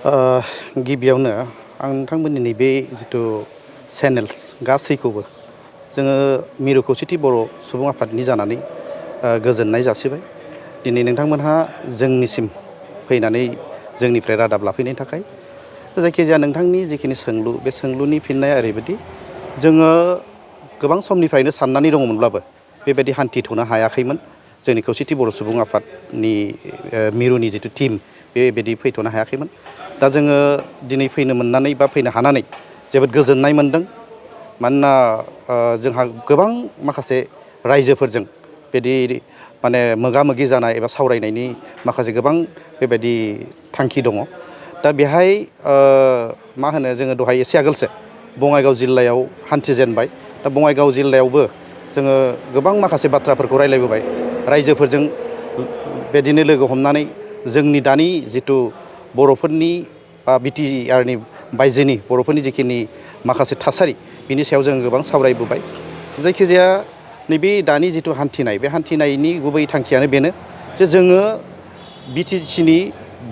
गिबियावनो आं नोंथांमोननि नैबे जिथु चेनेल्स गासैखौबो जोङो मिरु खौसेथि बर' सुबुं आफादनि जानानै गोजोननाय जासिबाय। दिनै नोंथांमोनहा जोंनिसिम फैनानै जोंनिफ्राय रादाब लाफैनायनि थाखाय जायखिजाया नोंथांनि जिखिनि सोंलु बे सोंलुनि फिननाया ओरैबायदि जोङो गोबां समनिफ्रायनो साननानै दङमोनब्लाबो बेबायदि हान्थिथ'नो हायाखैमोन। जोंनि खौसेथि बर' सुबुं आफादनि मिरुनि जिथु टिम बेबायदि फैथ'नो हायाखैमोन। दा जोङो दिनै फैनो मोननानै बा फैनो हानानै जोबोद गोजोननाय मोनदों। मानोना जोंहा गोबां माखासे रायजोफोरजों बिदि माने मोगा मोगि जानाय एबा सावरायनायनि माखासे गोबां बेबायदि थांखि दङ। दा बेहाय मा होनो जोङो दहाय एसे आगोलसो बङाइगाव जिल्लायाव हान्थिजेनबाय। दा बङाइगाव जिल्लायावबो जोङो गोबां माखासे बाथ्राफोरखौ रायज्लायबोबाय रायजोफोरजों बिदिनो लोगो हमनानै जोंनि दानि जिथु बर'फोरनि बिटिआरनि बायजोनि बर'फोरनि जिखिनि माखासे थासारि बिनि सायाव जों गोबां सावरायबोबाय। जायखिजाया नैबे दानि जिथु हान्थिनाय बे हान्थिनायनि गुबै थांखियानो बेनो जे जोङो बिटिसिनि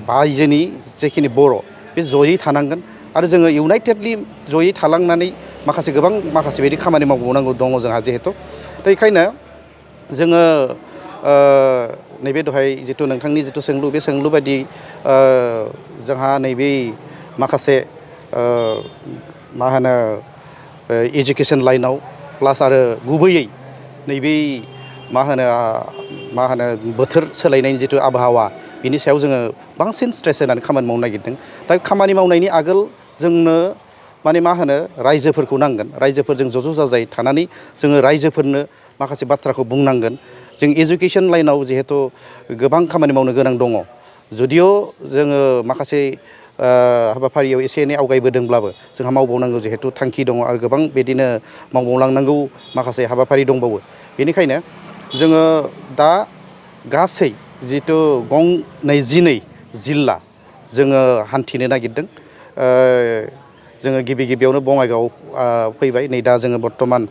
बायजोनि जेखिनि बर' बे जयै थानांगोन आरो जोङो इउनाइटेडलि जयै थालांनानै गोबां बायदि खामानि मावबावनांगौ दङ जोंहा जिहेथु। दा बेखायनो जोङो नैबे दहाय जिथु नोंथांनि जिथु सोंलु बे सोंलु बायदि जोंहा नैबे माखासे मा होनो एजुकेसन लाइनाव प्लास आरो गुबैयै नैबे मा होनो बोथोर सोलायनायनि जिथु आबहावा बिनि सायाव जोङो बांसिन स्ट्रेस होनानै खामानि मावनो नागिरदों। दा खामानि मावनायनि आगोल जोंनो मा होनो रायजोफोरखौ नांगोन। रायजोफोरजों ज' जाजाय थानानै जोङो रायजोफोरनो माखासे बाथ्राखौ बुंनांगोन। जों एजुकेसन लाइनाव जिहेथु गोबां खामानि मावनो गोनां दङ। जुदिअ जोङो माखासे हाबाफारियाव एसे एनै आवगायबोदोंब्लाबो जोंहा मावबावनांगौ जिहेथु थांखि दङ आरो गोबां बिदिनो मावबावलांनांगौ माखासे हाबाफारि दंबावो। बेनिखायनो जोङो दा गासै जिथु गं 22 जिल्ला जोङो हान्थिनो नागिरदों। जोङो गिबियावनो बङाइगाव फैबाय। नै दा जोङो बर्थमान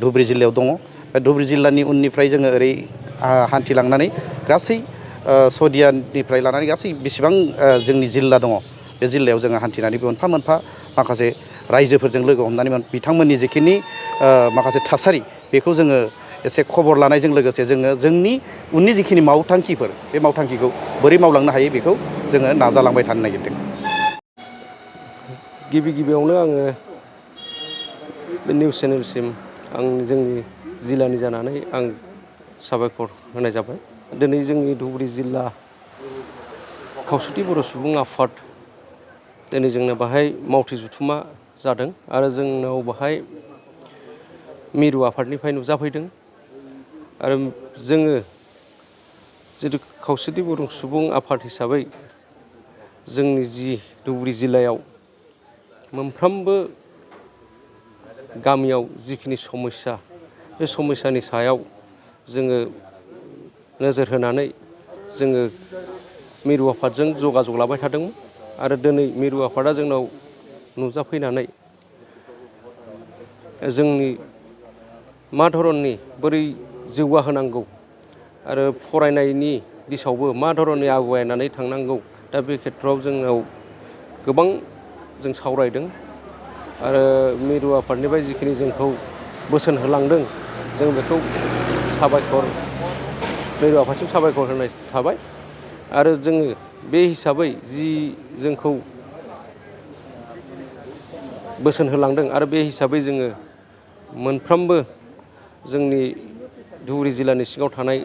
धुबुरी जिल्लायाव दङ। बे धुबुरी जिल्लानि उननिफ्राय जोङो ओरै हान्थिलांनानै गासै सदियानिफ्राय लानानै गासै बेसेबां जोंनि जिल्ला दङ बे जिल्लायाव जोङो हान्थिनानै मोनफा मोनफा माखासे रायजोफोरजों लोगो हमनानै बिथांमोननि जिखिनि माखासे थासारि बेखौ जोङो एसे खबर लानायजों लोगोसे जोङो जोंनि उननि जिखिनि मावथांखिफोर बे मावथांखिखौ बोरै मावलांनो हायो बेखौ जोङो नाजालांबाय थानो नागिरदों। गिबियावनो आङो बे निउस चेनेलसिम जोंनि जिल्लानि जानानै आं साबायखर होनाय जाबाय। दिनै जोंनि धुबुरी जिल्ला खौसेथि बर' सुबुं आफाद दिनै जोंनो बाहाय मावथि जथुमा जादों आरो जोंनाव बाहाय मिरु आफादनिफ्राय नुजाफैदों। आरो जोङो जिथु खौसेथि बर' सुबुं आफाद हिसाबै जोंनि जि धुबुरी जिल्लायाव मोनफ्रोमबो गामियाव जिखिनि समस्या बे समस्यानि सायाव जोङो नोजोर होनानै जोङो मिरु आफादजों जगाजग लाबाय थादोंमोन। आरो दिनै मिरु आफादा जोंनाव नुजाफैनानै जोंनि मा धरननि बोरै जौगाहोनांगौ आरो फरायनायनि दिसावबो मा धरननि आवगायनानै थांनांगौ दा बे खेथ्रआव जोंनाव गोबां जों सावरायदों। आरो मिरु आफादनिफ्राय जिखिनि जोंखौ बोसोन होलांदों जों बेखौ मिरु आफादसिम साबायखर होनाय थाबाय। आरो जोङो बे हिसाबै जि जोंखौ बोसोन होलांदों आरो बे हिसाबै जोङो मोनफ्रोमबो जोंनि धुबुरी जिल्लानि सिङाव थानाय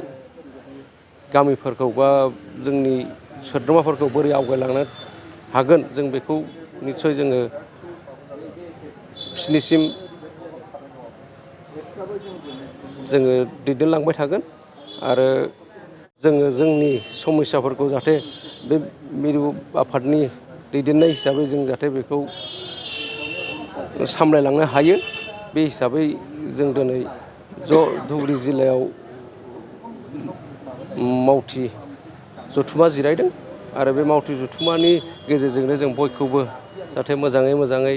गामिफोरखौ बा जोंनि सोद्रोमाफोरखौ बोरै आवगायलांनो हागोन जों बेखौ निस्सय जोङो बिसिनिसिम जोङो दैदेनलांबाय थागोन। आरो जोङो जोंनि समस्याफोरखौ जाहाथे बे मिरु आफादनि दैदेननाय हिसाबै जों जाहाथे बेखौ सामलायलांनो हायो। बे हिसाबै जों दिनै ज' धुबुरी जिल्लायाव मावथि जथुमा जिरायदों। आरो बे मावथि जथुमानि गेजेरजोंनो जों बयखौबो जाहाथे मोजाङै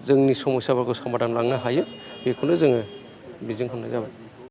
जोंनि समस्याफोरखौ समाधान लांनो हायो बेखौनो जोङो मिजिं खालामनाय जाबाय।